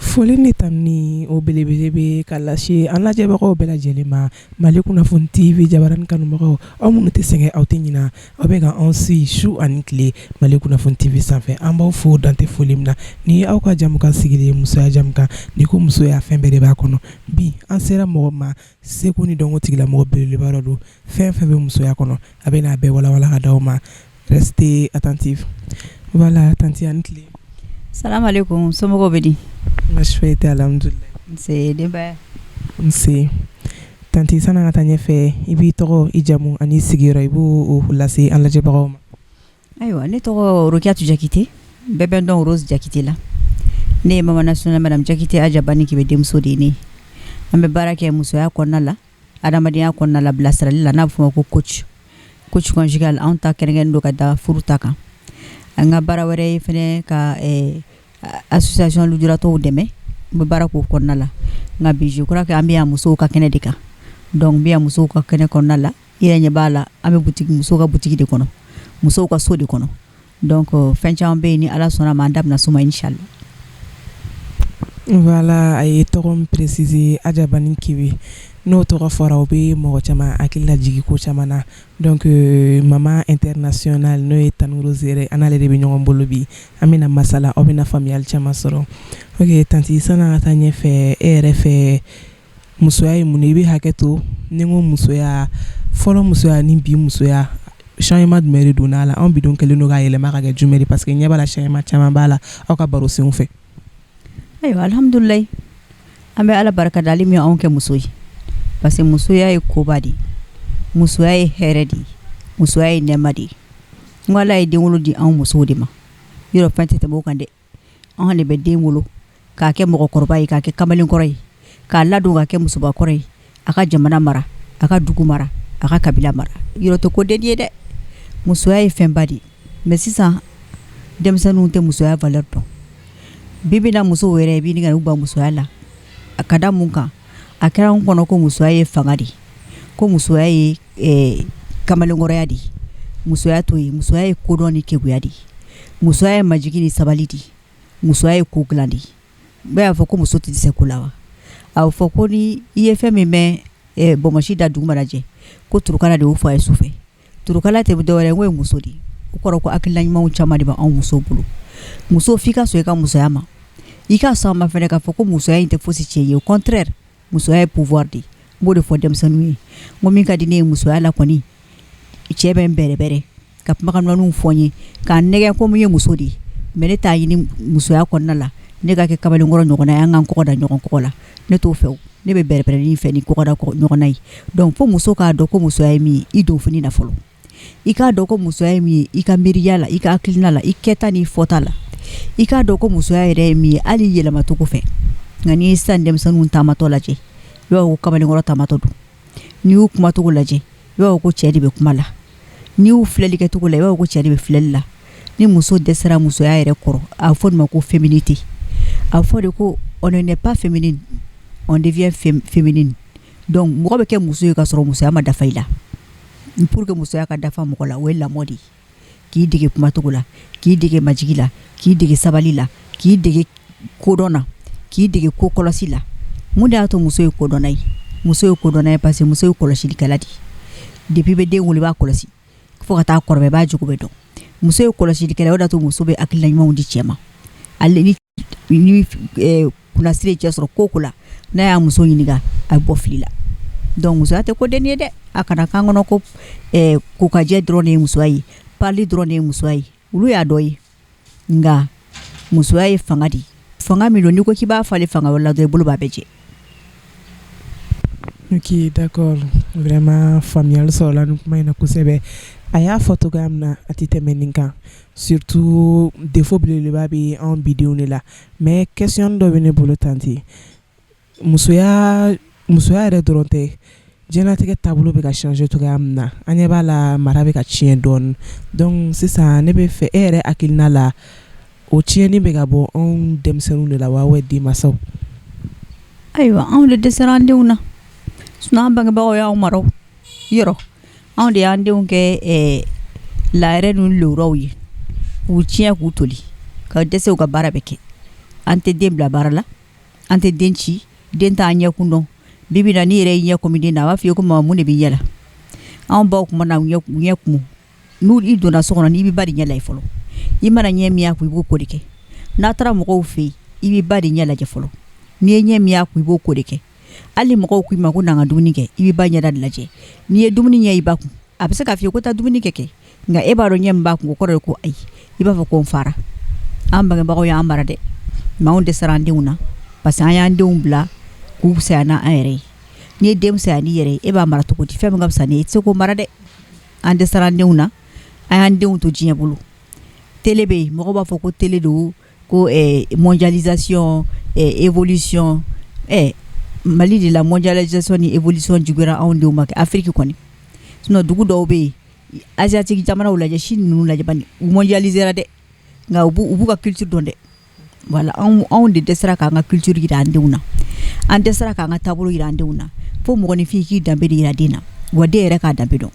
Foli ni tanuni o belebele bɛ ka lase an lajɛbagaw bɛɛ lajɛlen ma Mali Kunnafoni TV jabaranin kanubagaw aw minnu tɛ sɛgɛn aw tɛ ɲina aw bɛ ka anw suivi su ani tile Mali Kunnafoni TV sanfɛ an b'aw fo dan tɛ foli min na ni aw ka jamukan sigilen musoya jamukan ni ko musoya fɛn bɛɛ de b'a kɔnɔ bi an sera mɔgɔ ma seko ni dɔnko tigilamɔgɔ belebeleba dɔ don fɛn fɛn bɛ musoya kɔnɔ a bɛ n'a bɛɛ walawala ka d'aw ma restez attentifs voilà tantie a ni tile Salamalekum somɔgɔw bɛ di baasi foyi tɛ alhamdulilayi nse denbaya nse tantie san'an ka taa ɲɛfɛ i b'i tɔgɔ i jamu ani sigiyɔrɔ i b'o lase an lajɛbagaw ma ayiwa ne tɔgɔ Rokiatu Jakite bɛɛ bɛ n dɔn Rose Jakite la ne ye Maman Nationale Madame Jakite Aja Bani Kebe denmuso de ye ne ye an bɛ baara kɛ musoya kɔnɔna la adamadenya kɔnɔna la bilasirali la n'a bɛ f'o ma ko coach coach conjugal anw ta kɛrɛnkɛrɛnnen don ka da furu ta kan an ka baara wɛrɛ ye fɛnɛ ka association lujuratɔw dɛmɛ n bɛ baara k'o kɔnɔna la nka bi je crois que an bɛ yan musow ka kɛnɛ de kan donc n bɛ yan musow ka kɛnɛ kɔnɔna la i yɛrɛ ɲɛ b'a la an bɛ boutique musow ka boutique de kɔnɔ musow ka so de kɔnɔ donc fɛn caman bɛ yen ni Ala sɔnna ma an da bɛna s'o ma inchallah voilà a ye tɔgɔ min préciser Aja Bani Kebe n'o tɔgɔ fɔra o bɛ mɔgɔ caman hakili lajigin ko caman na donc Maman Internationale n'o ye Tani Rose yɛrɛ an n'ale de bɛ ɲɔgɔn bolo bi an bɛna masala aw bɛna faamuyali caman sɔrɔ ok tantie san'an ka taa ɲɛfɛ e yɛrɛ fɛ musoya ye mun ye i bɛ hakɛ to ni n ko musoya fɔlɔ musoya ni bi musoya changement jumɛn de donna a la anw bidenw kɛlen don k'a yɛlɛma ka kɛ jumɛn de parce que ɲɛ b'a la changement caman b'a la aw ka baro senw fɛ. Ayiwa alihamudulilayi an bɛ Ala barika da ale min ye anw kɛ muso ye parce que musoya ye koba de ye musoya ye hɛrɛ de ye musoya ye nɛɛma de ye n ko Ala ye denwolo di anw musow de ma yɔrɔ fɛn tɛ tɛmɛ o kan dɛ anw de bɛ den wolo k'a kɛ mɔgɔkɔrɔba ye k'a kɛ kamalenkɔrɔ ye k'a ladon k'a kɛ musobakɔrɔ ye a ka jamana mara a ka dugu mara a ka kabila mara yɔrɔ tɛ ko den ye dɛ musoya ye fɛnba de ye mais sisan denmisɛnninw tɛ musoya valeur dɔn bi bi na musow yɛrɛ i b'i ɲininka u ba musoya la a ka da mun kan a kɛra anw kɔnɔ ko musoya ye fanga de ye ko musoya ye kamalenkɔrɔya de ye musoya t'o ye musoya ye kodɔn ni keguya de ye musoya ye majigin ni sabali de ye musoya ye ko dilan de ye bɛɛ y'a fɔ ko muso tɛ se ko la wa a bɛ fɔ ko ni i ye fɛn min mɛn bonbonsi da dugu mana jɛ ko turukala de y'o fɔ a ye sufɛ turukala tɛ dɔwɛrɛ ye muso de ye o kɔrɔ ko hakilina ɲumanw caman de bɛ anw musow bolo muso f'i ka sɔn i ka musoya ma i ka sɔn a ma fana k'a fɔ ko musoya in tɛ fosi tiɲɛ ye au contraire musoya ye pouvoir de ye n b'o de fɔ denmisɛnninw ye n ko min ka di ne ye musoya la kɔni cɛ bɛ n bɛrɛbɛrɛ ka kumakan dumanw fɔ n ye k'a nɛgɛn ko n ye muso de ye mais ne t'a ɲini musoya kɔnɔna la ne ka kɛ kamalenkɔrɔ ɲɔgɔnna ye an k'an kɔgɔ da ɲɔgɔn kɔgɔ la ne t'o fɛ ne bɛ bɛrɛbɛrɛli fɛ ni kɔgɔ da ɲɔgɔn na ye donc fo muso k'a dɔn ko musoya ye min ye i donfini na fɔlɔ i k'a dɔn ko musoya ye min ye i ka miiriya la i ka hakilina la i kɛta n'i fɔta la i k'a dɔn ko musoya yɛrɛ ye min ye hali yɛlɛmacogo fɛ nka n'i ye sisan denmisɛnninw taamatɔ lajɛ i b'a fɔ ko kamalenkɔrɔ taamatɔ don n'i y'u kumacogo lajɛ i b'a fɔ ko cɛ de bɛ kuma la n'i y'u filɛli kɛcogo la i b'a fɔ ko cɛ de bɛ filɛli la ni muso dɛsɛra musoya yɛrɛ kɔrɔ a bɛ fɔ nin ma ko féminité a bɛ fɔ de ko on ne naît pas féminine on devient féminine donc mɔgɔ bɛ kɛ muso ye ka sɔrɔ musoya ma dafa i la pour que musoya ka dafa mɔgɔ la o ye lamɔ de ye k'i dege kumacogo la k'i dege majigi la k'i dege sabali la k'i dege kodɔn na k'i dege ko kɔlɔsi la mun de y'a to muso ye kodɔnna ye muso ye kodɔnna ye parce que muso ye kɔlɔsilikɛla de ye depuis i bɛ den wolo i b'a kɔlɔsi fo ka taa kɔrɔbaya i b'a jogo bɛɛ dɔn muso ye kɔlɔsilikɛla o de y'a to muso bɛ hakilina ɲumanw di cɛ ma ale ni kunnasiri ye cɛ sɔrɔ ko ko la n'a y'a muso ɲininka a bɛ bɔ fili la donc musoya tɛ ko dennin ye dɛ a kana k'an kɔnɔ ko kokajɛ dɔrɔn de ye musoya ye parili dɔrɔn de ye musoya ye olu y'a dɔ ye nka musoya ye fanga de ye fanga min don n'i ko k'i b'a falen fanga wɛrɛ la dɔrɔn i bolo b'a bɛɛ jɛ. Ok d'accord vraiment faamuyali sɔrɔla nin kuma in na kosɛbɛ a y'a fɔ cogoya min na a tɛ tɛmɛ nin kan surtout défaut belebeleba bɛ anw bidenw de la mais question dɔ bɛ ne bolo tantie musoya musoya yɛrɛ dɔrɔn tɛ diɲɛlatigɛ taabolo bɛ ka changer cogoya min na an ɲɛ b'a la mara bɛ ka tiɲɛ dɔɔnin donc sisan ne bɛ fɛ e yɛrɛ hakilina la o tiɲɛni bɛ ka bɔ anw denmisɛnninw de la wa ou denmansaw ayiwa anw de dɛsɛra an denw na sinon an bangebagaw y'anw mara Yɔrɔ anw de y'an denw kɛ laɛrɛ ni lewuraw ye, k'u tiɲɛ, k'u toli, ka dɛsɛ u ka baara bɛ kɛ. An tɛ den bila baara la, an tɛ den ci, den t'an ɲɛkun dɔn. Bi bi na, n'i yɛrɛ y'i ɲɛ kɔmi den na, a b'a fɔ i ye ko mama, mun de b'i ɲɛ la? Anw baw tun mana ɲɛ kumu, n'u i donna so kɔnɔ, n'i bɛ ba de ɲɛ lajɛ fɔlɔ. I mana ɲɛ min y'a kun, i b'o ko de kɛ. N'a taara mɔgɔw fɛ yen, i bɛ ba de ɲɛ lajɛ fɔlɔ. N'i ye ɲɛ min y'a kun, i b'o ko de kɛ. Hali mɔgɔw k'i ma ko na n ka dumuni kɛ, i bɛ ba ɲɛda de lajɛ. N'i ye dumuni ɲɛ i ba kun, a bɛ se k'a fɔ i ye ko taa dumuni kɛ, nka e b'a dɔn ɲɛ min b'a kun, o kɔrɔ ye ko ayi. I b'a fɔ ko n fara. An bangebagaw y'an mara dɛ, mais anw dɛsɛra an denw na, parce que an y'an denw bila k'u fisaya n'an yɛrɛ ye. N'i ye den fisaya n'i yɛrɛ ye, e b'a mara cogo di? Fɛn min ka fisa n'i ye, i tɛ se k'o mara dɛ. An dɛsɛra an denw na, an y'an denw to diɲɛ bolo. Télé bɛ yen, mɔgɔw b'a fɔ ko télé don, ko mondialisation, évolution. Mali de la, mondialisation ni évolution juguyara anw denw ma kɛ Afrique kɔni. Sinon dugu dɔw bɛ yen, asiatique jamanaw lajɛ, Chine ninnu lajɛ bani, u mondialisera dɛ, nka u b'u ka culture dɔn dɛ. Voilà, anw de dɛsɛra k'an ka culture yira an denw na, an dɛsɛra k'an ka taabolo yira an denw na. Fo mɔgɔninfin k'i danbe de yira den na, wa den yɛrɛ k'a danbe dɔn.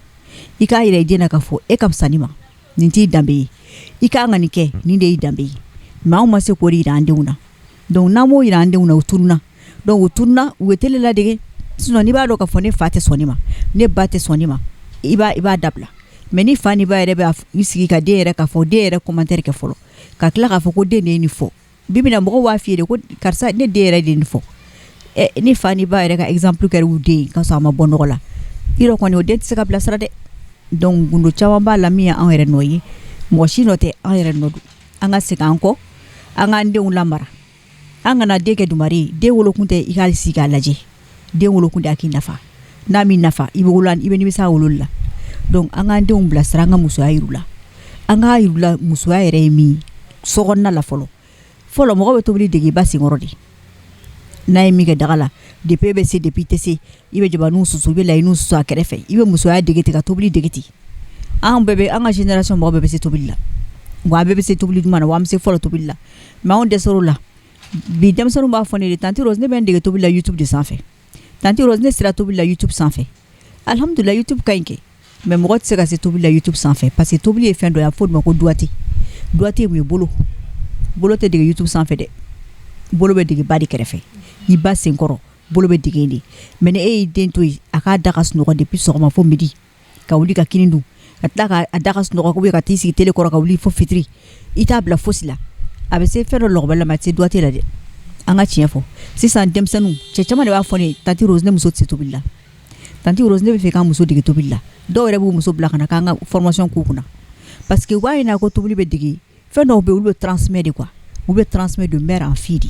I k'a yira i den na k'a fɔ e ka fisa nin ma, nin t'i danbe ye, i ka kan ka nin kɛ, nin de y'i danbe ye. Mais anw ma se k'o de yira an denw na. Donc n'an m'o yira an denw na, u tununa. Donc u tununa, u ye télé ladege. Sinon n'i b'a dɔn k'a fɔ ne fa tɛ sɔn ne ma, ne ba tɛ sɔn ne ma, i b'a dabila. Mais ni fa ni ba yɛrɛ bɛ i sigi ka den yɛrɛ k'a fɔ, den yɛrɛ commentaire kɛ fɔlɔ, ka tila k'a fɔ ko den de ye nin fɔ. Bi bi na, mɔgɔw b'a f'i ye de ko karisa, ne den yɛrɛ de ye nin fɔ. Ɛ, ni fa ni ba yɛrɛ ka exemple kɛra u den ye ka sɔrɔ a ma bɔ nɔgɔ la, yɔrɔ kɔni, o den tɛ se ka bilasira dɛ. Donc gundo caman b'a la min ye anw yɛrɛ nɔ ye, mɔgɔ si nɔ tɛ, an yɛrɛ nɔ don. An ka segin an kɔ, an k'an denw lamara, an kana den kɛ dumari ye. Den wolokun tɛ i k'a sigi k'a lajɛ, den wolokun de a k'i nafa. N'a m'i nafa, i bɛ wolo, i bɛ nimisa a wololi la. Donc an k'an denw bilasira, an ka musoya yir'u la, an k'a yir'u la musoya yɛrɛ ye min ye sokɔnɔna la. Fɔlɔ fɔlɔ, mɔgɔ bɛ tobili dege i ba senkɔrɔ de. N'a ye min kɛ daga la, depuis e bɛ se, depuis i tɛ se, i bɛ jabaninw susu, i bɛ layiniw susu a kɛrɛfɛ, i bɛ musoya dege ten, ka tobili dege ten. An bɛɛ bɛ an ka génération mɔgɔ bɛɛ bɛ se tobili la, wa an bɛɛ bɛ se tobili duman na, wa an bɛ se fɔlɔ tobili la, mais anw dɛsɛr'o la. Bi denmisɛnninw b'a fɔ ne de: "Tante Rose, ne bɛ n dege tobili la YouTube de sanfɛ. Tante Rose, ne sera tobili la YouTube sanfɛ." Alhamdulilah, YouTube ka ɲi kɛ, mais mɔgɔ tɛ se ka se tobili la YouTube sanfɛ, parce que tobili ye fɛn dɔ ye, a bɛ fɔ o de ma ko doigté. Doigté ye mun ye? Bolo, bolo tɛ dege YouTube sanfɛ dɛ, bolo bɛ dege ba de kɛrɛfɛ, i ba senkɔrɔ, bolo bɛ dege de. Mais ni e y'i den to yen, a k'a da ka sunɔgɔ depuis sɔgɔma fo midi, ka wuli ka kini dun, ka tila ka da ka sunɔgɔ, ka t'i sigi télé kɔrɔ, ka wuli fo fitiri, i t'a bila fosi la, a bɛ se fɛn dɔ lɔgɔbɛ la, mais a tɛ se doigté la dɛ. An ka tiɲɛ fɔ. Sisan denmisɛnninw, cɛ caman de b'a fɔ ne: "Tante Rose, ne muso tɛ se tobili la. Tante Rose, ne bɛ fɛ k'an muso dege tobili la." Dɔw yɛrɛ b'u muso bila ka na k'an ka formation k'u kunna, parce que u b'a ɲɛna ko tobili bɛ dege. Fɛn dɔw bɛ yen, olu bɛ transmet de quoi, olu bɛ transmet de mère en fille de.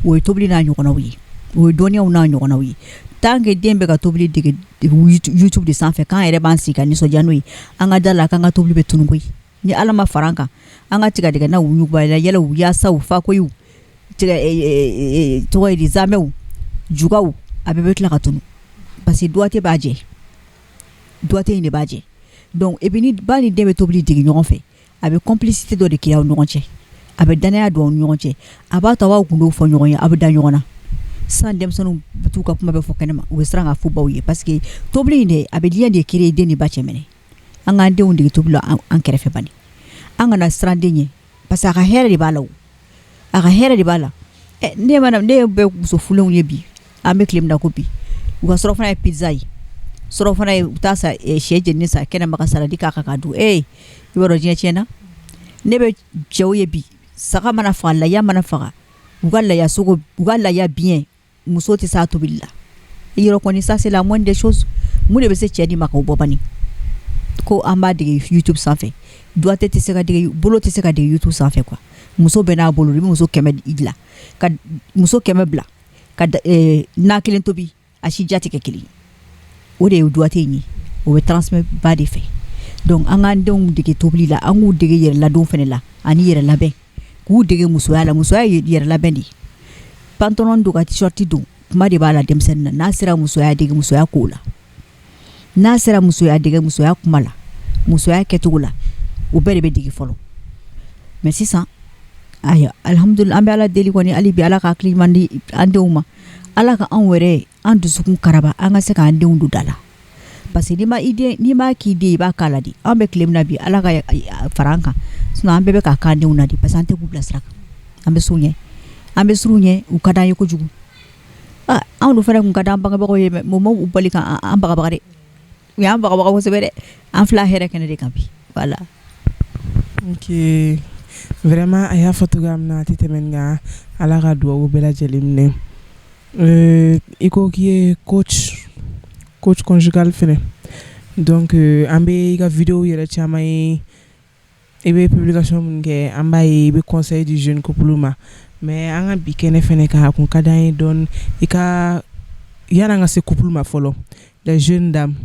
O ye tobili n'a ɲɔgɔnnaw ye, o ye dɔnniyaw n'a ɲɔgɔnnaw ye. Tant que den bɛ ka tobili dege YouTube de sanfɛ, k'an yɛrɛ b'an sigi ka nisɔndiya n'o ye, an ka da la k'an ka tobili bɛ tunun koyi. Ni Ala ma fara an kan, an ka tigadɛgɛnaw, ɲugubayɛlɛ yɛlɛw, yaasaw, fakoyiw, tigɛ tɔgɔ ye di, zamɛw, jugaw, a bɛɛ bɛ tila ka tunu, parce que doigté b'a jɛ, doigté in de b'a jɛ. Donc et puis ni ba ni den bɛ tobili dege ɲɔgɔn fɛ, a bɛ complicité dɔ de créer aw ni ɲɔgɔn cɛ, a bɛ danaya don aw ni ɲɔgɔn cɛ, a b'a to a b'aw gundow fɔ ɲɔgɔn ye, aw bɛ da ɲɔgɔn na. Sisan denmisɛnninw bɛ t'u ka kuma bɛɛ fɔ kɛnɛma, u bɛ siran k'a fɔ baw ye, parce que tobili in de, a bɛ lien de créer den ni ba cɛ. Minɛ, an k'an denw dege tobili la an kɛrɛfɛ bani, an kana siran den ɲɛ, parce que a ka hɛrɛ de b'a la, o a ka hɛrɛ de b'a la. Ɛ, ne mana ne bɛ muso furulenw ye bi, an bɛ tile min na ko bi, u ka surafana ye pizza ye, surafana ye u taa sa sɛ jeninen san kɛnɛma ka saladi k'a kan k'a dun. Ee, i b'a dɔn diɲɛ tiɲɛna. Ne bɛ cɛw ye bi, saga mana faga, laya mana faga, u ka laya sogo, u ka laya biɲɛ, muso tɛ s'a tobili la. I yɔrɔ kɔni, ça c'est la moindre des choses. Mun de bɛ se cɛ di ma k'o bɔ bani ko an b'a dege YouTube sanfɛ? Doigté tɛ se ka dege, bolo tɛ se ka dege YouTube sanfɛ quoi. Muso bɛɛ n'a bolo. I bɛ muso 100 dilan, ka muso 100 bila ka na kelen tobi, a si ja tɛ kɛ kelen. O de ye doigté in ye, o bɛ transmet ba de fɛ. Donc an k'an denw dege tobili la, an k'u dege yɛrɛ ladon fana la, ani yɛrɛ labɛn, k'u dege musoya la. Musoya ye yɛrɛ labɛn de ye. Pantalon don ka t-shirt don, kuma de b'a la denmisɛnnin na. N'a sera musoya dege, musoya kow la, n'a sera musoya dege, musoya kuma la, musoya kɛcogo la, o bɛɛ de bɛ dege fɔlɔ. Mais sisan, ayiwa, alihamudulila, an bɛ Ala deli kɔni hali bi, Ala ka hakili ɲuman di an denw ma, Ala ka anw yɛrɛ an dusukun karaba, an ka se k'an denw don da la. Parce que n'i ma k'i den i b'a k'a la de. An bɛ tile min na bi, Ala ka fara an kan, sinon an bɛɛ bɛ k'a k'an denw na de, parce que an tɛ k'u bilasira. An bɛ s'u ɲɛ, an bɛ siran u ɲɛ, u ka d'an ye kojugu. Anw dun fana tun ka d'an bangebagaw ye, mais o ma u bali k'an bagabaga dɛ. U y'an bagabaga kosɛbɛ dɛ. An filɛ hɛrɛ kɛnɛ de kan bi, voilà. Ok, vraiment, a y'a fɔ cogoya min na, a tɛ tɛmɛ nin kan. Ala ka dugawu bɛɛ lajɛlen minɛ. I ko k'i ye coach conjugal fɛnɛ, donc an bɛ i ka vidéo yɛrɛ caman ye, i bɛ publication minnu kɛ, an b'a ye i bɛ conseil di jeune couple ma. Mais an ka bi kɛnɛ fɛnɛ kan, a kun ka d'an ye dɔɔni i ka, yan'an ka se couple ma fɔlɔ, les jeunes dames,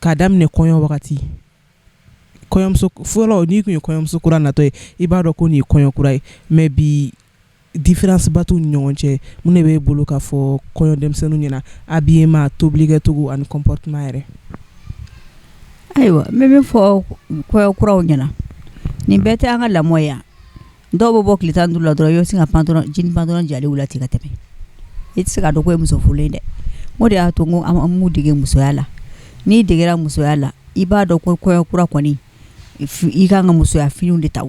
k'a daminɛ kɔɲɔ wagati, kɔɲɔmuso fɔlɔ, n'i kun ye kɔɲɔmuso kura natɔ ye, i b'a dɔn ko nin ye kɔɲɔ kura ye. Mais bi, différence ba t'u ni ɲɔgɔn cɛ. Mun de b'e bolo k'a fɔ kɔɲɔ denmisɛnninw ɲɛna, habillement, tobilikɛcogo ani comportement yɛrɛ? Ayiwa, n bɛ min fɔ kɔɲɔ kuraw ɲɛna, nin bɛɛ tɛ an ka lamɔ ye yan. Dɔw bɛ bɔ tile 15 la dɔrɔn, i bɛ sin ka pantalon jean, pantalon jalen la ten ka tɛmɛ, i tɛ se k'a dɔn ko ye muso furulen dɛ. O de y'a to n ko an m'u dege musoya la. N'i degera musoya la, i b'a dɔn ko kɔɲɔ kura kɔni, i kan ka musoya finiw de ta.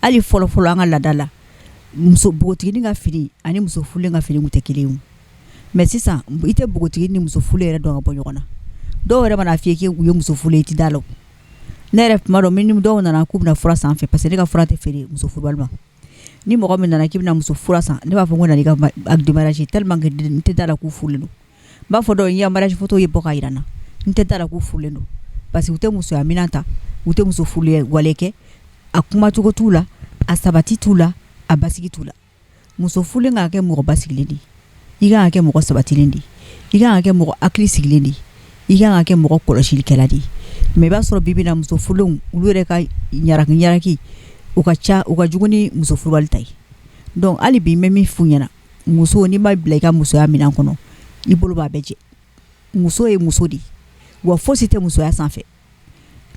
Hali fɔlɔ fɔlɔ, an ka laada la, muso npogotiginin ka fini ani muso furulen ka fini tun tɛ kelen ye. Mais sisan, i tɛ npogotigi ni muso furulen yɛrɛ dɔn ka bɔ ɲɔgɔn na. Dɔw yɛrɛ mana f'i ye k'u ye muso furulen, i tɛ da la. Ne yɛrɛ, tuma dɔ, ni dɔw nana k'u bɛna fura san fɛ, parce que ne ka fura tɛ feere muso furubali ma, ni mɔgɔ min nana k'i bɛna muso fura san, ne b'a fɔ ko na n'i ka acte de mariage, tellement que n tɛ da la k'u furulen don. N b'a fɔ dɔw ye, n ka mariage photo ye bɔ k'a jira n na, n tɛ da la k'u furulen don, parce que u tɛ musoya minɛn ta, u tɛ muso furulen wale kɛ, a kumacogo t'u la, a sabati t'u la, a basigi t'u la. Muso furulen kan ka kɛ mɔgɔ basigilen de ye, i kan ka kɛ mɔgɔ sabatilen de ye, i kan ka kɛ mɔgɔ hakili sigilen de ye, i kan ka kɛ mɔgɔ kɔlɔsilikɛla de ye. Mais i b'a sɔrɔ bibi na, muso furulenw, olu yɛrɛ ka ɲaraki ɲaraki u ka ca, u ka jugu ni muso furubali ta ye. Donc hali bi, n bɛ min f'u ɲɛna, muso, n'i ma bila i ka musoya minɛn kɔnɔ, i bolo b'a bɛɛ jɛ. Muso ye muso de ye, wa fosi tɛ musoya sanfɛ.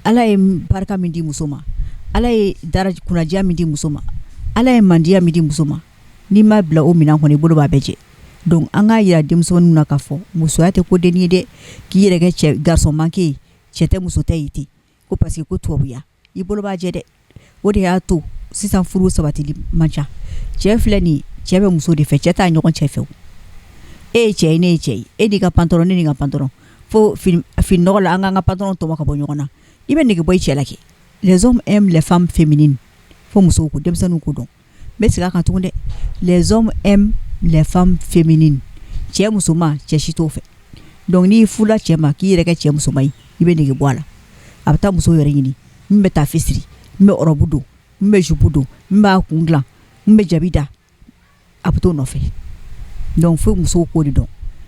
Ala ye barika min di muso ma, Ala ye kunnadiya min di muso ma, Ala ye mandiya min di muso ma, n'i ma bila o minɛn kɔnɔ, i bolo b'a bɛɛ jɛ. Donc an k'a jira denmisɛnninw na k'a fɔ musoya tɛ ko dennin ye dɛ, k'i yɛrɛ kɛ cɛ garçon manqué ye, cɛ tɛ muso tɛ ye ten, ko parce que ko tubabuya, i bolo b'a jɛ dɛ. O de y'a to sisan furu sabatili man ca. Cɛ filɛ nin, cɛ bɛ muso de fɛ, cɛ t'a ɲɔgɔn cɛ fɛ. E ye cɛ ye, ne ye cɛ ye, e n'i ka pantalon, ne n'i ka pantalon, fo fini nɔgɔ la, an k'an ka pantalon tɔmɔ ka bɔ ɲɔgɔn na, i bɛ nege bɔ i cɛ la kɛ. Les hommes aiment les femmes féminines. Fo musow ko, denmisɛnninw ko dɔn. N bɛ segin a kan tugun dɛ, les hommes aiment les femmes féminines. Cɛ musoman, cɛ si t'o fɛ. Donc n'i furula cɛ ma k'i yɛrɛ kɛ cɛ musoman ye, i bɛ nege bɔ a la. A bɛ taa muso yɛrɛ ɲini min bɛ taafe siri, min bɛ robe don, min bɛ jupe don, min b'a kun dilan, min bɛ jabi da, a bɛ t'o nɔfɛ. Donc fo musow k'o de dɔn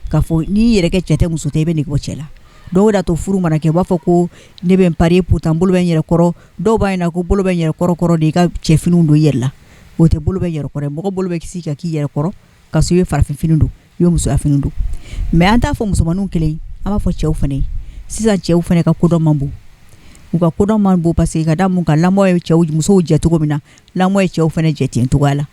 k'a fɔ n'i yɛrɛ kɛ cɛ tɛ muso tɛ, i bɛ nege bɔ cɛ la. Dɔw de y'a to furu mana kɛ, u b'a fɔ ko ne bɛ n parier, pourtant bolo bɛ n yɛrɛ kɔrɔ. Dɔw b'a ɲɛna ko bolo bɛ n yɛrɛ kɔrɔ kɔrɔ de i ka cɛfiniw don i yɛrɛ la. O tɛ bolo bɛ n yɛrɛ kɔrɔ ye. Mɔgɔ bolo bɛ kisi ka k'i yɛrɛ kɔrɔ ka sɔrɔ i bɛ farafin fini don, i bɛ musoya fini don. Mais an t'a fɔ musomaninw kelen, an b'a fɔ cɛw fana ye. Sisan cɛw fana ka kodɔn man bon, u ka kodɔn man bon, parce que ka da mun kan? Lamɔ ye cɛw musow jɛ cogo min na, lamɔ ye cɛw fana jɛ ten cogoya la.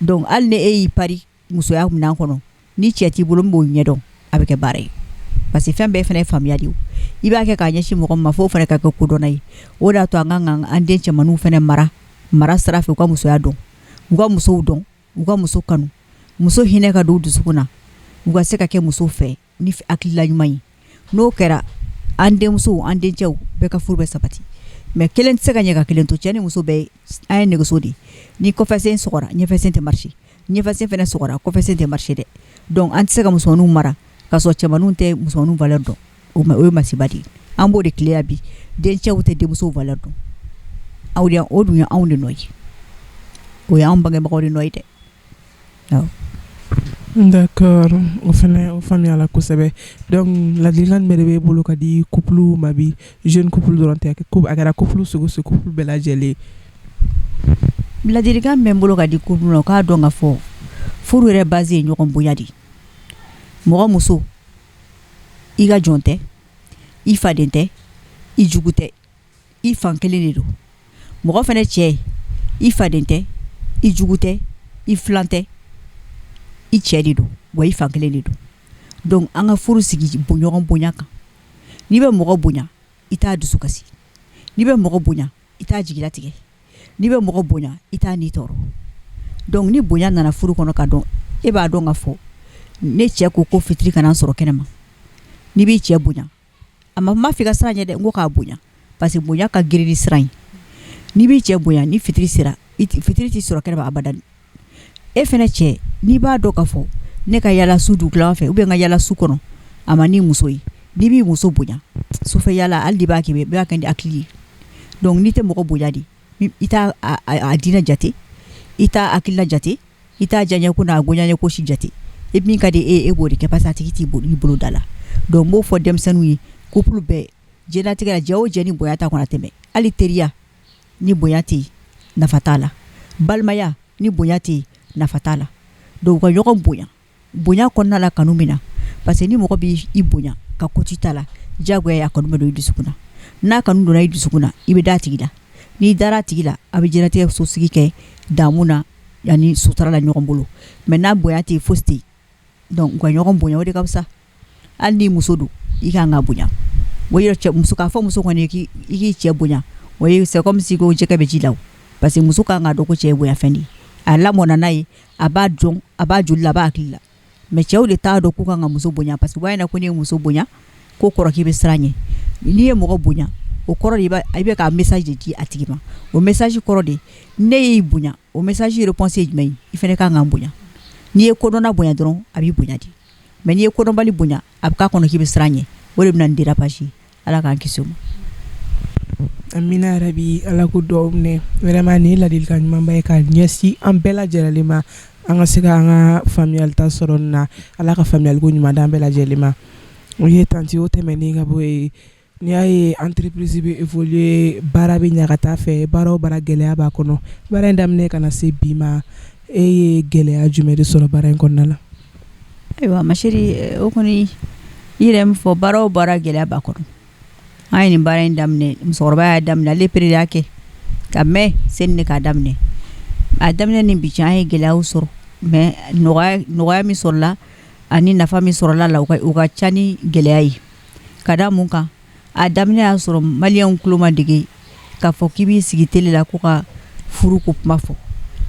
Donc hali ni e y'i pari musoya minɛn kɔnɔ, ni cɛ t'i bolo min b'o ɲɛdɔn, a bɛ kɛ baara ye, parce que fɛn bɛɛ fana ye faamuya de ye. I b'a kɛ k'a ɲɛsin mɔgɔ min ma, f'o fana ka kɛ kodɔnna ye. O de y'a to an kan ka an den cɛmanninw fana mara mara sira fɛ, u ka musoya dɔn, u ka musow dɔn, u ka muso kanu, muso hinɛ ka don u dusukun na, u ka se ka kɛ muso fɛ ni hakilila ɲuman ye. N'o kɛra, an denmusow, an dencɛw bɛɛ ka furu bɛ sabati. Mais kelen tɛ se ka ɲɛ ka kelen to. Cɛ ni muso bɛɛ, an ye nɛgɛso de ye. Ni kɔfɛsen sɔgɔra, ɲɛfɛsen tɛ marcher. Ɲɛfɛsen fana sɔgɔra, kɔfɛsen tɛ marcher dɛ. Donc an tɛ se ka musomaninw mara ka sɔrɔ cɛmaninw tɛ musomaninw valeur dɔn. O ye masiba de ye. An b'o de tile la bi, dencɛw tɛ denmusow valeur dɔn. Aw de, o dun ye anw de nɔ ye, o y'anw bangebagaw de nɔ ye dɛ. D'accord, o fana o faamuyala kosɛbɛ. Donc ladilikan jumɛn de b'e bolo ka di couple ma bi? Jeune couple dɔrɔn tɛ, a kɛra couple sugu sugu, couple bɛɛ lajɛlen. Ladilikan min bɛ n bolo ka di couple ma, u k'a dɔn ka fɔ furu yɛrɛ base ye ɲɔgɔn bonya de ye. Mɔgɔ muso, i ka jɔn tɛ, i faden tɛ, i jugu tɛ, i fan kelen de don. Mɔgɔ fana cɛ, i faden tɛ, i jugu tɛ, i filan tɛ, i cɛ de don, wa i fan kelen de don. Donc an ka furu sigi ɲɔgɔn bonya kan. N'i bɛ mɔgɔ bonya, i t'a dusu kasi. N'i bɛ mɔgɔ bonya, i t'a jigilatigɛ. N'i bɛ mɔgɔ bonya, i t'a ni tɔɔrɔ. Donc ni bonya nana furu kɔnɔ ka dɔn, e b'a dɔn ka fɔ ne cɛ ko ko fitiri kana sɔrɔ kɛnɛ ma. N'i b'i cɛ bonya, a ma ma f'i ka siran ɲɛ dɛ, n ko k'a bonya, parce que bonya ka girin ni siran ye. N'i b'i cɛ bonya, ni fitiri sera, fitiri t'i sɔrɔ kɛnɛ ma abada. E fana cɛ, n'i b'a dɔn ka fɔ ne ka yala su dugutilan fɛ ou bien n ka yala su kɔnɔ, a man di muso ye. N'i b'i muso bonya, sufɛ yala, hali b'a kɛ, i b'a kɛ ni hakili ye. Donc n'i tɛ mɔgɔ bonya de, i t'a a diinɛ jate, i t'a hakilila jate, i t'a diyaɲɛ ko n'a goɲaɲɛ ko si jate. E min ka di e, e b'o de kɛ, parce que a tigi t'i bolo da la. Donc n b'o fɔ denmisɛnninw ye, couple bɛɛ, diɲɛlatigɛ la, jɛ o jɛ ni bonya t'a kɔnɔ, a tɛmɛ. Hali teriya, ni bonya tɛ yen, nafa t'a la. Balimaya, ni bonya tɛ yen, nafa t'a la. Donc u ka ɲɔgɔn bonya. Bonya kɔnɔna la, kanu min na, parce que ni mɔgɔ b'i bonya ka ko t'i la, diyagoya a kanu bɛ don i dusukun na. N'a kanu donna i dusukun na, i bɛ da tigi la. N'i dara tigi la, a bɛ diɲɛlatigɛ sosigi kɛ damu na ani sutura la ɲɔgɔn bolo. Mais n'a bonya tɛ yen, fosi tɛ yen. Donc u ka ɲɔgɔn bonya, o de ka fisa. Hali n'i muso don, i ka kan ka bonya. O yɛrɛ cɛ, muso k'a fɔ muso kɔni i k'i cɛ bonya, o ye c'est comme si ko jɛgɛ bɛ ji la. Parce que muso kan k'a dɔn ko cɛ ye bonyafɛn de ye. A lamɔna n'a ye, a b'a dɔn, a b'a joli la, a b'a hakili la. Mais cɛw de t'a dɔn k'u kan ka muso bonya, parce que u b'a ɲɛna ko n'i ye muso bonya, ko kɔrɔ k'i bɛ siran ɲɛ. N'i ye mɔgɔ bonya, o kɔrɔ de i bɛ ka message de di a tigi ma. O message kɔrɔ de, ne y'i bonya, o message réponse ye jumɛn ye? I fana kan ka n bonya. N'i ye kodɔnna bonya dɔrɔn, a b'i bonya de. Mais n'i ye kodɔnbali bonya, a bɛ k'a kɔnɔ k'i bɛ siran ɲɛ. O de bɛ na ni dérapage ye. Ala k'an kisi o ma. Amina yarabi, Ala ko duwawu minɛ. Vraiment, nin ye ladilikan ɲumanba ye ka ɲɛsin an bɛɛ lajɛlen ma, an ka se ka an ka faamuyali ta sɔrɔ nin na. Ala ka faamuyaliko ɲuman d'an bɛɛ lajɛlen ma. O ye tantie, o tɛmɛnen ka bɔ yen, n'i y'a ye entreprise bɛ évoluer, baara bɛ ɲa ka taa fɛ, baara o baara, gɛlɛya b'a kɔnɔ. Baara in daminɛ ka na se bi ma, e ye gɛlɛya jumɛn de sɔrɔ baara in kɔnɔna la? Ayiwa, ma chérie, o kɔni, i yɛrɛ min fɔ, baara o baara, gɛlɛya b'a kɔnɔ. An ye nin baara in daminɛ, musokɔrɔba y'a daminɛ, ale pere y'a kɛ ka mɛn seni de k'a daminɛ. A daminɛ ni bi cɛ, an ye gɛlɛyaw sɔrɔ, mais nɔgɔya min sɔrɔla ani nafa min sɔrɔla la, o ka ca ni gɛlɛya ye. Ka da mun kan? A daminɛ y'a sɔrɔ maliyɛnw tulo ma dege k'a fɔ k'i b'i sigi télé la ko ka furu ko kuma fɔ,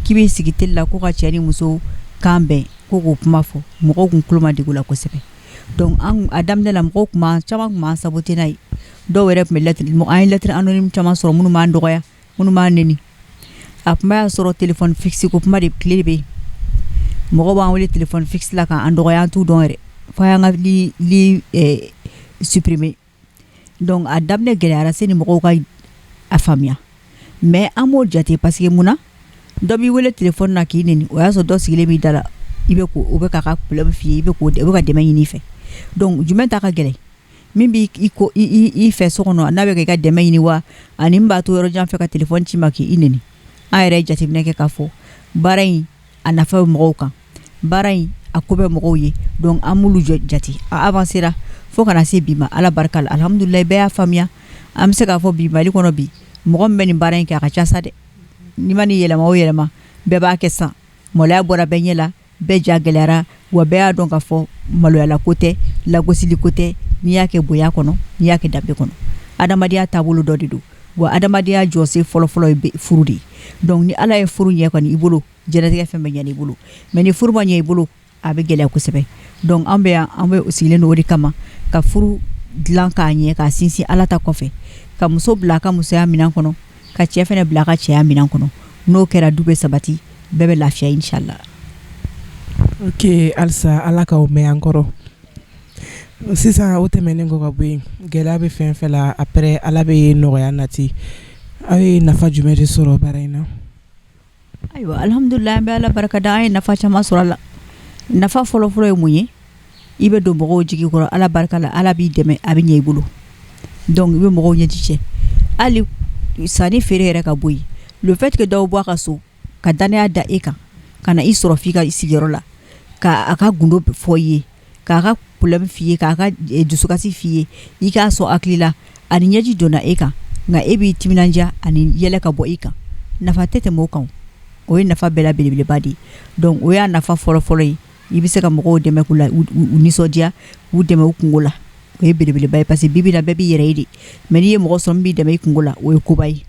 k'i b'i sigi télé la ko ka cɛ ni muso kan bɛn ko k'o kuma fɔ. Mɔgɔw kun tulo ma dege o la kosɛbɛ. Donc an a daminɛ la, mɔgɔw kun caman kun b'an saboter n'a ye. Dɔw yɛrɛ tun bɛ lettre, an ye lettre anonyme caman sɔrɔ, minnu b'an dɔgɔya, minnu b'an neni. A kuma y'a sɔrɔ téléphone fixe ko kuma de tile de bɛ yen. Mɔgɔw b'an wele téléphone fixe la k'an dɔgɔya, an t'u dɔn yɛrɛ, fo y'an ka li supprimer. Donc a daminɛ gɛlɛyara se ni mɔgɔw ka a faamuya, mais an b'o jate, parce que mun na dɔ b'i wele téléphone na k'i neni, o y'a sɔrɔ dɔ sigilen b'i da la, i bɛ ko o bɛ k'a ka problème f'i ye, i bɛ k'o o bɛ ka dɛmɛ ɲini i fɛ. Donc jumɛn ta ka gɛlɛn? Min b'i ko i fɛ so kɔnɔ, n'a bɛ k'i ka dɛmɛ ɲini wa, ani min b'a to yɔrɔ jan fɛ ka téléphone ci ma k'i neni? An yɛrɛ ye jateminɛ kɛ k'a fɔ baara in, a nafa bɛ mɔgɔw kan, baara in, a ko bɛ mɔgɔw ye. Donc an b'olu jate. A avancera fo kana se bi ma, Ala barika la, alhamdulilayi, bɛɛ y'a faamuya. An bɛ se k'a fɔ bi, Mali kɔnɔ bi, mɔgɔ min bɛ nin baara in kɛ, a ka ca sa dɛ. N'i ma nin yɛlɛma o yɛlɛma, bɛɛ b'a kɛ san. Maloya bɔra bɛɛ ɲɛ la, bɛɛ ja gɛlɛyara wa. Bɛɛ y'a dɔn k'a fɔ maloyala ko tɛ, lagosili ko tɛ, n'i y'a kɛ bonya kɔnɔ, n'i y'a kɛ danbe kɔnɔ. Adamadenya taabolo dɔ de don wa. Adamadenya jɔsen fɔlɔfɔlɔ ye furu de ye. Donc ni Ala ye furu ɲɛ kɔni i bolo, diɲɛlatigɛ fɛn bɛɛ ɲɛ i bolo. Mais ni furu ma ɲɛ i bolo, a bɛ gɛlɛya kosɛbɛ. Donc an bɛ yan, an bɛ sigilen don o de kama, ka furu dilan k'a ɲɛ, k'a sinsin Ala ta kɔfɛ, ka muso bila a ka musoya minɛn kɔnɔ, ka cɛ fana bila a ka cɛya minɛn kɔnɔ. N'o kɛra, du bɛ sabati, bɛɛ bɛ lafiya, inchallah. Ok, halisa Ala k'aw mɛn an kɔrɔ. Sisan, o tɛmɛnen kɔ ka bɔ yen, gɛlɛya bɛ fɛn fɛn la, après Ala bɛ nɔgɔya nati. Aw ye nafa jumɛn de sɔrɔ baara in na? Ayiwa, alhamdulilayi, an bɛ Ala barika da, an ye nafa caman sɔrɔ a la. Nafa fɔlɔfɔlɔ ye mun ye? I bɛ don mɔgɔw jigi kɔrɔ, Ala barika la, Ala b'i dɛmɛ, a bɛ ɲɛ i bolo. Donc i bɛ mɔgɔw ɲɛji cɛ. Hali sanni feere yɛrɛ ka bɔ yen, le fait que dɔw bɔ a ka so ka danaya da e kan, ka na i sɔrɔ f'i ka sigiyɔrɔ la, ka a ka gundo fɔ i ye, k'a ka problème f'i ye, k'a ka dusukasi f'i ye, i k'a sɔn hakili la, ani ɲɛji donna e kan, nka e b'i timinandiya ani yɛlɛ ka bɔ i kan, nafa tɛ tɛmɛ o kan. O ye nafa bɛɛ la belebeleba de ye. Donc o y'a nafa fɔlɔfɔlɔ ye. I bɛ se ka mɔgɔw dɛmɛ k'u la u nisɔndiya, k'u dɛmɛ u kungo la. O ye belebeleba ye parce que bi bi in na bɛɛ b'i yɛrɛ ye de, mais n'i ye mɔgɔ sɔrɔ min b'i dɛmɛ i kunko la, o ye koba ye.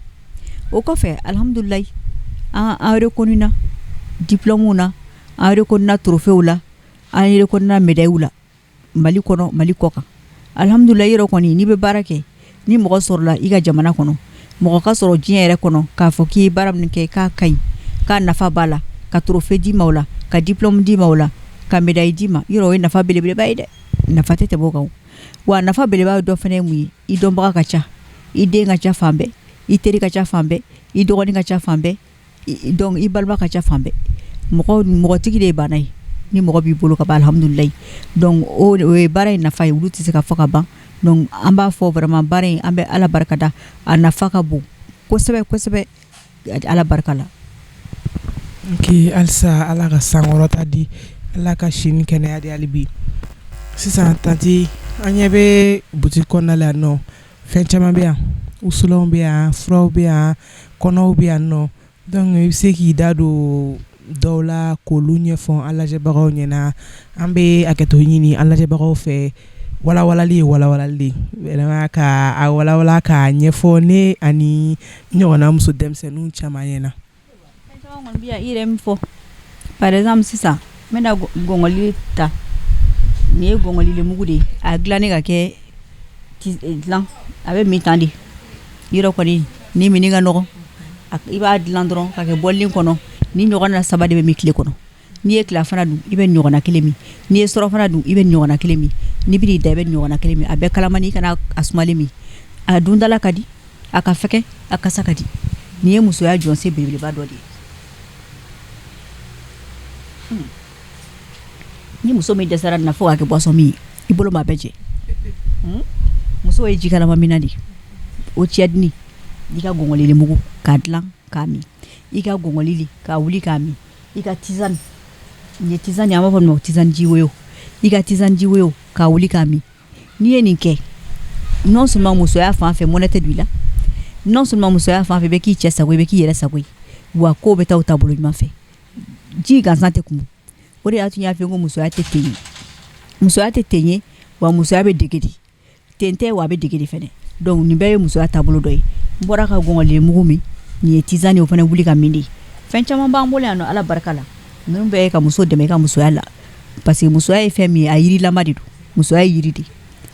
O kɔfɛ, alihamudulilayi, an reconnu na diplôme na, an reconnu na trophée la, an reconnu na médaille la, Mali kɔnɔ, Mali kɔ kan. Alihamudulila, yɔrɔ kɔni, n'i bɛ baara kɛ, ni mɔgɔ sɔrɔla i ka jamana kɔnɔ, mɔgɔ ka sɔrɔ diɲɛ yɛrɛ kɔnɔ k'a fɔ k'i ye baara min kɛ k'a ka ɲi, k'a nafa b'a la, ka trophée d'i ma o la, ka diplôme d'i ma o la, ka médaille d'i ma, yɔrɔ o ye nafa belebeleba ye dɛ. Nafa tɛ tɛmɛ o kan. Wa nafa belebeleba dɔ fana ye mun ye? I dɔnbaga ka ca, i den ka ca fan bɛɛ, i teri ka ca fan bɛɛ, i dɔgɔnin ka ca fan bɛɛ, donc i balima ka ca fan bɛɛ. Mɔgɔ mɔgɔtigi de ye bana ye. Ni mɔgɔ b'i bolo ka ban, alihamudulilayi. Donc o ye baara in nafa ye, olu tɛ se ka fɔ ka ban. Donc an b'a fɔ vraiment, baara in, an bɛ Ala barikada, a nafa ka bon kosɛbɛ kosɛbɛ, Ala barika la. Ok, halisa Ala ka sankɔrɔta di, Ala ka si ni kɛnɛya di hali bi. Sisan tantie, an ɲɛ bɛ boutique kɔnɔna la yan nɔ, fɛn caman bɛ yan, wusulanw bɛ yan, furaw bɛ yan, kɔnɔw bɛ yan nɔ. Donc i bɛ se k'i da don dɔw la k'olu ɲɛfɔ an lajɛbagaw ɲɛna. An bɛ hakɛto ɲini an lajɛbagaw fɛ, walawalali ye walawalali de vraiment, ka a walawala k'a ɲɛfɔ ne ani ɲɔgɔnna muso denmisɛnninw caman ɲɛna. Fɛn caman kɔni bɛ yan, i yɛrɛ min fɔ. Par exemple, sisan n bɛna gɔngɔli ta. Nin ye gɔngɔlilenmugu de ye, a dilannen ka kɛ dilan, a bɛ min tan de. Yɔrɔ kɔni ni mini ka nɔgɔn, i b'a dilan dɔrɔn ka kɛ bɔlini kɔnɔ. Ni ɲɔgɔn na saba de bɛ min tile kɔnɔ. N'i ye tilafana dun, i bɛ ɲɔgɔnna kelen min. N'i ye surafana dun, i bɛ ɲɔgɔnna kelen min. N'i bɛn'i da, i bɛ ɲɔgɔnna kelen min. A bɛɛ kalamani, i kana a sumalen min. A dundala ka di, a ka fɛgɛn, a kasa ka di. Nin ye musoya jɔsen belebeleba dɔ de ye. Ni muso min dɛsɛra nin na fo k'a kɛ boisson min ye, i bolo ma bɛɛ jɛ. Muso ye jikalama minɛ de, o tiède, i ka gɔngɔlili mugu k'a dilan k'a min, i ka gɔngɔlili k'a wuli k'a min, i ka tisane, nin ye tisane, an b'a fɔ nin ma tisane jiwoyo, i ka tisane jiwoyo k'a wuli k'a min. N'i ye nin kɛ, non seulement musoya fan fɛ mɔnɛ tɛ don i la, non seulement musoya fan fɛ i bɛ k'i cɛ sago, i bɛ k'i yɛrɛ sago ye, wa kow bɛ taa u taabolo ɲuman fɛ, ji gansan tɛ kumu. O de y'a to n y'a fɔ ko musoya tɛ ten ye, musoya tɛ ten ye, wa musoya bɛ dege de, ten tɛ, wa a bɛ dege de fɛnɛ. Donc nin bɛɛ ye musoya taabolo dɔ ye. N bɔra ka gɔngɔlen mugu min, nin ye tisane ye, o fana wuli ka min de. Fɛn caman b'an bolo yan nɔ, Ala barika la. Ninnu bɛɛ ye ka muso dɛmɛ i ka musoya la, parce que musoya ye fɛn min ye, a yirilama de don. Musoya ye yiri de,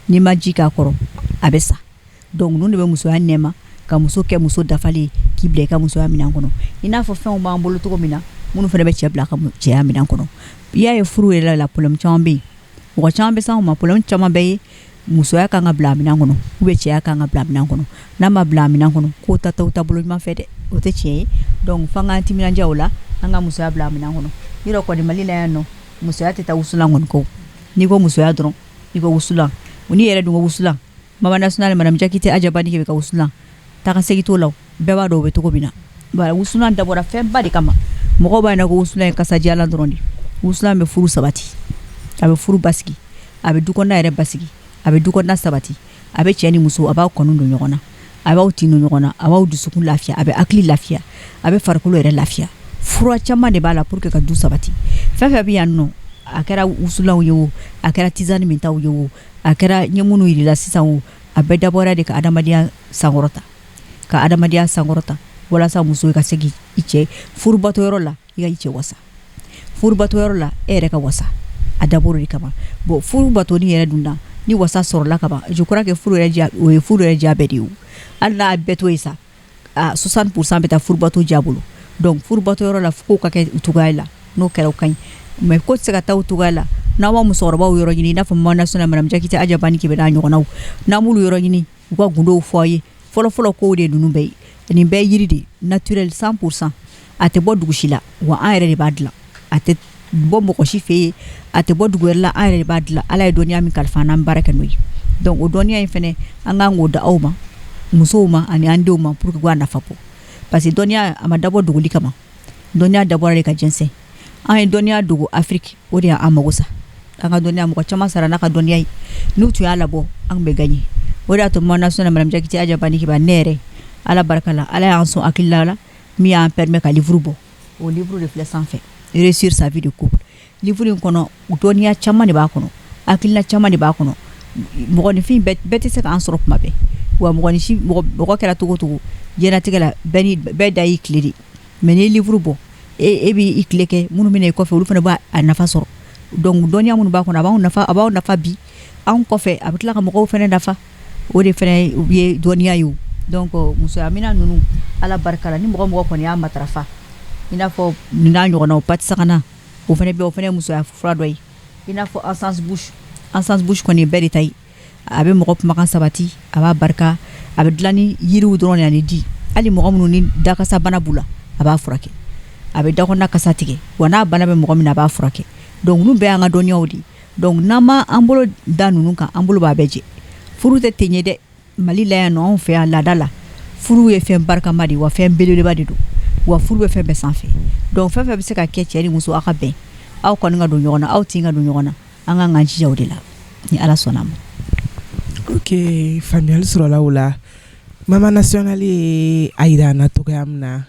n'i ma ji k'a kɔrɔ, a bɛ sa. Donc ninnu de bɛ musoya nɛma, ka muso kɛ muso dafalen ye, k'i bila i ka musoya minɛn kɔnɔ. I n'a fɔ fɛnw b'an bolo cogo min na, minnu fana bɛ cɛ bila ka cɛya minɛn kɔnɔ. I y'a ye, furu yɛrɛ la, problème caman bɛ yen, mɔgɔ caman bɛ s'anw ma, problème caman bɛ ye, musoya kan ka bila a minɛn kɔnɔ ou bien cɛya kan ka bila a minɛn kɔnɔ. N'a ma bila a minɛn kɔnɔ, k'o ta t'aw taabolo ɲuman fɛ dɛ, o tɛ tiɲɛ ye. Donc f'an k'an timinandiya o la, an ka musoya bila a minɛn kɔnɔ. Yɔrɔ kɔni, Mali la yan nɔ, musoya tɛ taa wusulan kɔni kɔ. N'i ko musoya dɔrɔn, i ko wusulan. N'i yɛrɛ dun ko wusulan, Mama Nationale, Madame Diakité Adjabani bɛ ka wusulan taa ka segin t'o la, bɛɛ b'a dɔn o bɛ cogo min na. Voilà, wusulan dabɔra fɛnba de kama. Mɔgɔw b'a ɲɛna ko wusulan ye kasadiyalan dɔrɔn de. Wusulan bɛ furu sabati, a bɛ furu basigi, a bɛ du kɔnɔna yɛrɛ basigi, a bɛ du kɔnɔna sabati, a bɛ cɛ ni muso, a b'aw kanu don ɲɔgɔn na, a b'aw tin don ɲɔgɔn na, a b'aw dusukun lafiya, a bɛ hakili lafiya, a bɛ farikolo yɛrɛ lafiya. Fura caman de b'a la pour que ka du sabati. Fɛn fɛn bɛ yan nɔ, a kɛra wusulanw ye o, a kɛra tisane mintaw ye o, a kɛra ɲɛ minnu yirila sisan o, a bɛɛ dabɔra de ka adamadenya sankɔrɔta, ka adamadenya sankɔrɔta, walasa muso ka se i cɛ furubato yɔrɔ la, i ka i cɛ wasa furubato yɔrɔ la, e yɛrɛ ka wasa. A dabɔra de kama. Bon, furu batoni yɛrɛ dun na, ni wasa sɔrɔla ka ban, je crois que furu yɛrɛ diya, o ye furu yɛrɛ diya bɛɛ de ye. Hali n'a bɛɛ to yen sa, a 60% bɛ taa furubato diya bolo. Donc furubato yɔrɔ la, fo ka kɛ cogoya la, n'o kɛra, o ka ɲi. Mais ko tɛ se ka taa o cogoya la n'aw ma musokɔrɔbaw yɔrɔ ɲini, i n'a fɔ Mama Nationale, Madame Diakité Adjabani Kebe n'a ɲɔgɔnnaw. N'an m'olu yɔrɔ ɲini, u ka gundow fɔ aw ye. Fɔlɔfɔlɔ kow de ninnu bɛɛ ye. Nin bɛɛ yiri de, naturel 100%. A tɛ bɔ dugu si la, wa an yɛrɛ de b'a dilan. A tɛ bɔ mɔgɔ si fɛ yen, a tɛ bɔ dugu wɛrɛ la, an yɛrɛ de b'a dilan. Ala ye dɔnniya min kalifa an na, an baara kɛ n'o ye. Donc o dɔnniya in fɛnɛ, an kan k'o da aw ma, musow ma ani an denw ma, pour que k'a nafa bɔ, parce que dɔnniya a ma dabɔ dogoli kama, dɔnniya dabɔra de ka jɛnsɛn. An ye dɔnniya dogo Afrique, o de y'an mago sa. An ka dɔnniya, mɔgɔ caman sara n'a ka dɔnniya ye. N'u tun y'a labɔ, an bɛ gagner. O de y'a to Mama Nationale, Madame Diakité Adjabani Kebe, ne yɛrɛ, Ala barika la, Ala y'an sɔn hakilila la min y'an permet ka livre bɔ. O livre de filɛ sanfɛ, Réussir sa vie de couple. Livre in kɔnɔ, dɔnniya caman de b'a kɔnɔ, hakilina caman de b'a kɔnɔ. Mɔgɔninfin bɛɛ tɛ se k'an sɔrɔ kuma bɛɛ. Wa mɔgɔninfin, mɔgɔ kɛra cogo cogo diɲɛlatigɛ la, bɛɛ da y'i tile de. Mais n'i ye livre bɔ, e b'i tile kɛ, minnu bɛ na i kɔfɛ, olu fana b'a nafa sɔrɔ. Donc dɔnniya minnu b'a kɔnɔ, a b'anw nafa, a b'aw nafa bi, anw kɔfɛ a bɛ tila ka mɔgɔw fana nafa. O de fana ye dɔnniya ye. Donc musoya minɛn ninnu, Ala barika la, ni mɔgɔ mɔgɔ kɔni y'a matarafa, i n'a fɔ nin n'a ɲɔgɔnnaw, patisakana, o fana bɛ, o fana ye musoya fura dɔ ye. I n'a fɔ encens bouche, encens bouche kɔni ye bɛɛ de ta ye. A bɛ mɔgɔ kumakan sabati, a b'a barika, a bɛ dilan ni yiriw dɔrɔn de ani di. Hali mɔgɔ minnu ni dakasa bana b'u la, a b'a furakɛ. A bɛ dakɔnɔna kasa tigɛ, wa n'a bana bɛ mɔgɔ min na, a b'a furakɛ. Donc ninnu bɛɛ y'an ka dɔnniyaw de ye. Donc n'an ma an bolo da ninnu kan, an bolo b'a bɛɛ jɛ. Furu tɛ ten ye dɛ. Mali la yan nɔ, anw fɛ yan, laada la, furu ye fɛn barikama de ye, wa fɛn belebeleba de don, wa furu bɛ fɛn bɛɛ sanfɛ. Donc fɛn fɛn bɛ se ka kɛ cɛ ni muso aw ka bɛn, aw kɔni ka don ɲɔgɔn na, aw tin ka don ɲɔgɔn na, an ka k'an jija o de la, ni Ala sɔnna a ma. Ok, faamuyali sɔrɔla o la. Mama Nationale ye a yira an na cogoya min na,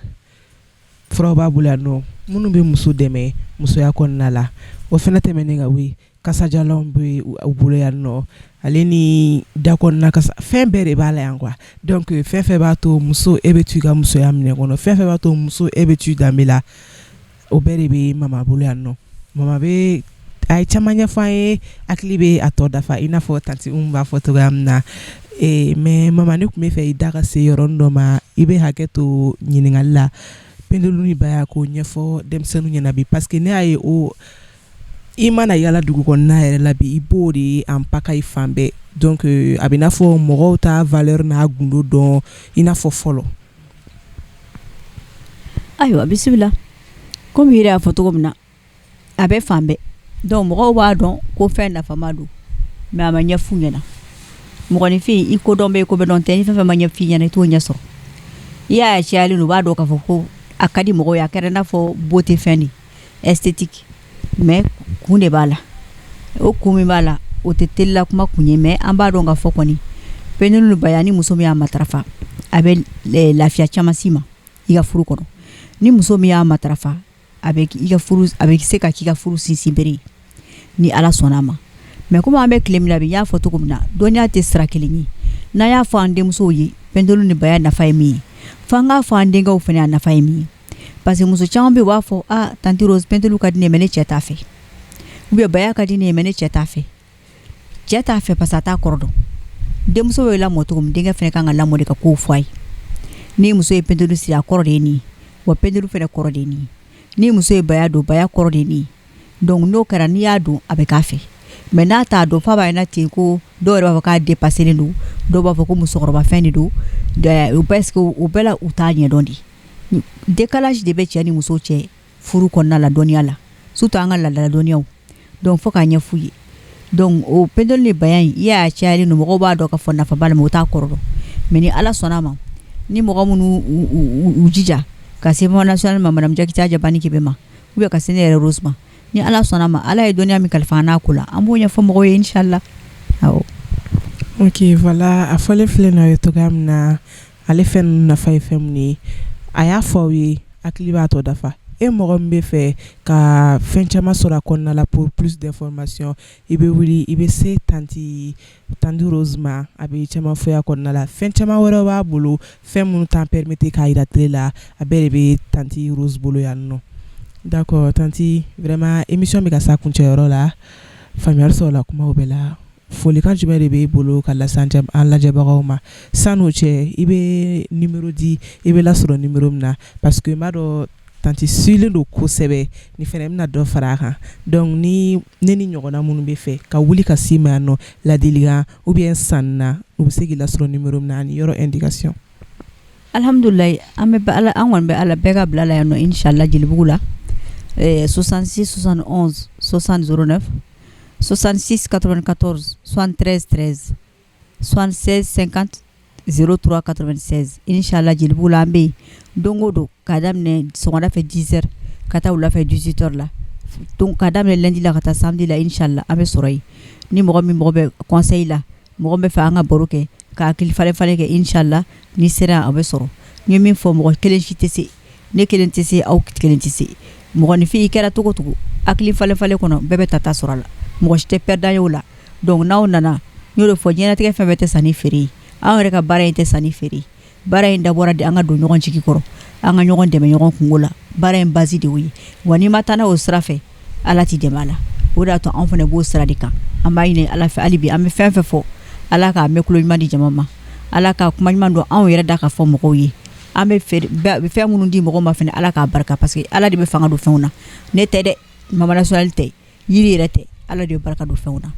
furaw b'a bolo yan nɔ minnu bɛ muso dɛmɛ musoya kɔnɔna la. O fana tɛmɛnen ka bɔ yen, kasajalanw bɛ u bolo yan nɔ, ale ni da kɔnɔna kasa, fɛn bɛɛ de b'a la yan quoi. Donc fɛn fɛn b'a to muso e bɛ to i ka musoya minɛ kɔnɔ, fɛn fɛn b'a to muso e bɛ to i danbe la, o bɛɛ de bɛ mama bolo yan nɔ. Mama bɛ a ye caman ɲɛfɔ an ye, hakili bɛ a tɔ dafa, i n'a fɔ tantie Umu b'a fɔ cogoya min na. Mais mama, ne tun bɛ fɛ i da ka se yɔrɔnin dɔ ma. I bɛ hakɛ to ɲininkali la. Pentelu ni baya, k'o ɲɛfɔ denmisɛnninw ɲɛna bi, parce que ne y'a ye, o i mana yala dugu kɔnɔna yɛrɛ la bi, i b'o de ye en pagaille fan bɛɛ. Donc a bɛ n'a fɔ mɔgɔw ta valeur n'a gundo dɔn i n'a fɔ fɔlɔ. Ayiwa, bisimila. Komi i yɛrɛ y'a fɔ cogo min na, a bɛ fan bɛɛ. Donc mɔgɔw b'a dɔn ko fɛn nafama don, mais a ma ɲɛf'u ɲɛna. Mɔgɔninfin, i ko dɔn bɛ i ko bɛ dɔn tɛ. Ni fɛn fɛn ma ɲɛf'i ɲɛna, i t'o ɲɛ sɔrɔ. I y'a ye, cayalen don, u b'a dɔn k'a fɔ ko a ka di mɔgɔw ye, a kɛra i n'a fɔ beauté fɛn de, esthétique, mais kun de b'a la. O kun min b'a la, o tɛ telila kuma kun ye. Mais an b'a dɔn k'a fɔ kɔni, pentelu ni baya, ni muso min y'a matarafa, a bɛ lafiya caman s'i ma i ka furu kɔnɔ. Ni muso min y'a matarafa, a bɛ i ka furu, a bɛ se ka k'i ka furu sinsin bere ye, ni Ala sɔnna a ma. Mais komi an bɛ tile min na bi, n y'a fɔ cogo min na, dɔnniya tɛ sira kelen ye. N'an y'a fɔ an denmusow ye pentelu ni baya nafa ye min ye, f'an k'a fɔ an denkɛw fana a nafa ye min ye. Parce que muso caman bɛ yen, u b'a fɔ: "Ah, tantie Rose, pentelu ka di ne ye, mais ne cɛ t'a fɛ", ou bien "baya ka di ne ye, mais ne cɛ t'a fɛ." Cɛ t'a fɛ parce que a t'a kɔrɔ dɔn. Denmuso bɛ lamɔ cogo min, denkɛ fana kan ka lamɔ de ka kow fɔ a ye. Ni muso ye pentelu siri, a kɔrɔ de ye nin ye, wa pentelu fana kɔrɔ de ye nin ye. Ni muso ye baya don, baya kɔrɔ de ye nin ye. Donc n'o kɛra, n'i y'a don, a bɛ k'a fɛ. Mais n'a t'a dɔn, f'a b'a ɲɛna ten ko dɔw yɛrɛ b'a fɔ k'a dépassé don, dɔw b'a fɔ ko musokɔrɔba fɛn de don. Parce que o bɛɛ la, u t'a ɲɛdɔn de. Décalage de bɛ cɛ ni muso cɛ furu kɔnɔna la, dɔnniya la, surtout an ka laadala dɔnniyaw. Donc fo k'a ɲɛf'u ye. Donc o pentelu ni baya in, i y'a cayalen don, mɔgɔw b'a dɔn k'a fɔ nafa b'a la, mais u t'a kɔrɔ dɔn. Mais ni Ala sɔnna a ma, ni mɔgɔ minnu u jija ka se Mama Nationale ma, madame Jakite Ajabani Kebe ma, ou bien ka se ne yɛrɛ Rose ma, ni Ala sɔnna ma, Ala ye dɔnniya min kalifa an n'a ko la, an b'o ɲɛfɔ mɔgɔw ye, inchallah, awɔ. Ok, voilà, a fɔlen filɛ nin ye cogoya min na, ale fɛn ninnu nafa ye fɛn mun ye, a y'a fɔ aw ye, hakili b'a tɔ dafa. E mɔgɔ min bɛ fɛ ka fɛn caman sɔrɔ a kɔnɔna la, pour plus d'information, i bɛ wuli, i bɛ se tantie Rose ma, a bɛ caman fɔ a kɔnɔna la. Fɛn caman wɛrɛ b'a bolo, fɛn minnu t'an permettre k'a yira télé la, a bɛɛ de bɛ tantie Rose bolo yan nɔ. D'accord, tantie, vraiment émission bɛ ka s'a kuncɛyɔrɔ la. Faamuyali sɔrɔla kumaw bɛɛ la. Folikan jumɛn de b'e bolo ka lase an lajɛbagaw ma? San'o cɛ, i bɛ numéro di, i bɛ lasɔrɔ numéro min na, parce que n b'a dɔn tantie suivilen don kosɛbɛ, ni fɛnɛ bɛna dɔ fara a kan. Donc ni ne ni ɲɔgɔnna minnu bɛ fɛ ka wuli ka s'i ma yan nɔ, ladilikan ou bien sanni na, u bɛ se k'i lasɔrɔ numéro min na ani yɔrɔ indication. Alhamdulilayi, an bɛ ala, an kɔni bɛ Ala bɛɛ ka bila la yan nɔ, inchallah, Jelibugu la, 66 71 60 09, 66 94 73 13, 76 50 03 96, inchallah. Jelibugu la, an bɛ yen don o don, k'a daminɛ sɔgɔmada fɛ 10 heures ka taa wula fɛ 18 heures la. Donc k'a daminɛ lundi la ka taa samedi la, inchallah, an bɛ sɔrɔ yen. Ni mɔgɔ min mago bɛ conseil la, mɔgɔ min bɛ fɛ an ka baro kɛ, ka hakili falen falen kɛ, inchallah, ni sera, a bɛ sɔrɔ. N ye min fɔ, mɔgɔ kelen si tɛ se, ne kelen tɛ se, aw kelen tɛ se. Mɔgɔninfin, i kɛra cogo cogo, hakili falen falen kɔnɔ, bɛɛ bɛ tata sɔrɔ a la, mɔgɔ si tɛ perdant ye o la. Donc n'aw nana, N y'o de fɔ, diɲɛlatigɛ fɛn bɛɛ tɛ sanni feere ye. Anw yɛrɛ ka baara in tɛ sanni feere. Baara in dabɔra de an ka don ɲɔgɔn jigi kɔrɔ, an ka ɲɔgɔn dɛmɛ ɲɔgɔn kungo la. Baara in base de y'o ye. Wa n'i ma taa n'a o sira fɛ, Ala t'i dɛmɛ a la. O de y'a to anw fana b'o sira de kan. An b'a ɲini Ala fɛ hali bi, an bɛ fɛn fɛn fɔ, Ala k'a mɛn tulo ɲuman di jama ma, Ala ka kuma ɲuman don anw yɛrɛ da ka fɔ mɔgɔw ye. An bɛ fɛn minnu di mɔgɔw ma fana, Ala k'a barika, parce que Ala de bɛ fanga don fɛnw na. Ne tɛ dɛ, Mama Nationale tɛ, yiri yɛrɛ tɛ, Ala de bɛ barika don fɛnw na.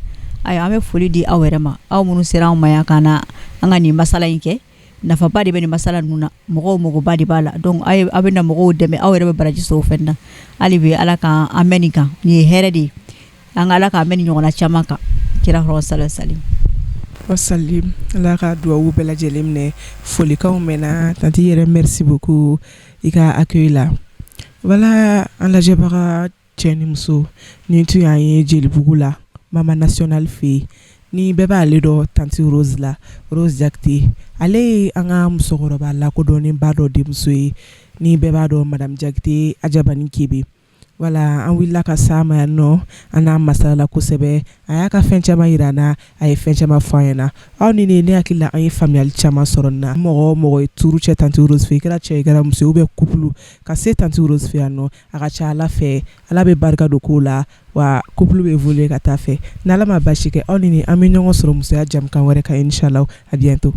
Ayiwa, an bɛ foli di aw yɛrɛ ma, aw minnu sera anw ma yan ka na an ka nin masala in kɛ. Nafaba de bɛ nin masala ninnu na, mɔgɔw magoba de b'a la. Donc aw bɛ na mɔgɔw dɛmɛ, aw yɛrɛ bɛ baraji sɔrɔ o fɛn na. Hali bi, Ala ka an mɛn nin kan, nin ye hɛrɛ de ye. An ka Ala k'an mɛn nin ɲɔgɔnna caman kan. Kira hɔrɔn sala salim. Wasali, Ala ka dugawu bɛɛ lajɛlen minɛ. Folikanw mɛnna. Tantie yɛrɛ, merci beaucoup i ka accueil la. Voilà, an lajɛbaga cɛ ni muso, nin tun y'an ye Jelibugu la, Mama Nationale fɛ yen. Ni bɛɛ b'ale dɔn tantie Rose la, Rose Jakite. Ale ye an ka musokɔrɔba lakodɔnnenba dɔ denmuso ye, ni bɛɛ b'a dɔn madame Jakite Ajabani Kebe. Voilà, an wulila ka s'a ma yan nɔ, an n'a masalala kosɛbɛ. A y'a ka fɛn caman yira an na, a ye fɛn caman fɔ an ɲɛna. Aw ni ne, ne hakili la an ye faamuyali caman sɔrɔ nin na. Mɔgɔ o mɔgɔ ye turu cɛ tantie Rose fɛ, i kɛra cɛ, i kɛra muso ye, ou bien couple, ka se tantie Rose fɛ yan nɔ, a ka ca Ala fɛ, Ala bɛ barika don kow la, wa couple bɛ évoluer ka taa fɛ. N'Ala ma basi kɛ, aw ni ne, an bɛ ɲɔgɔn sɔrɔ musoya jamukan wɛrɛ kan, inchallah. À bientôt.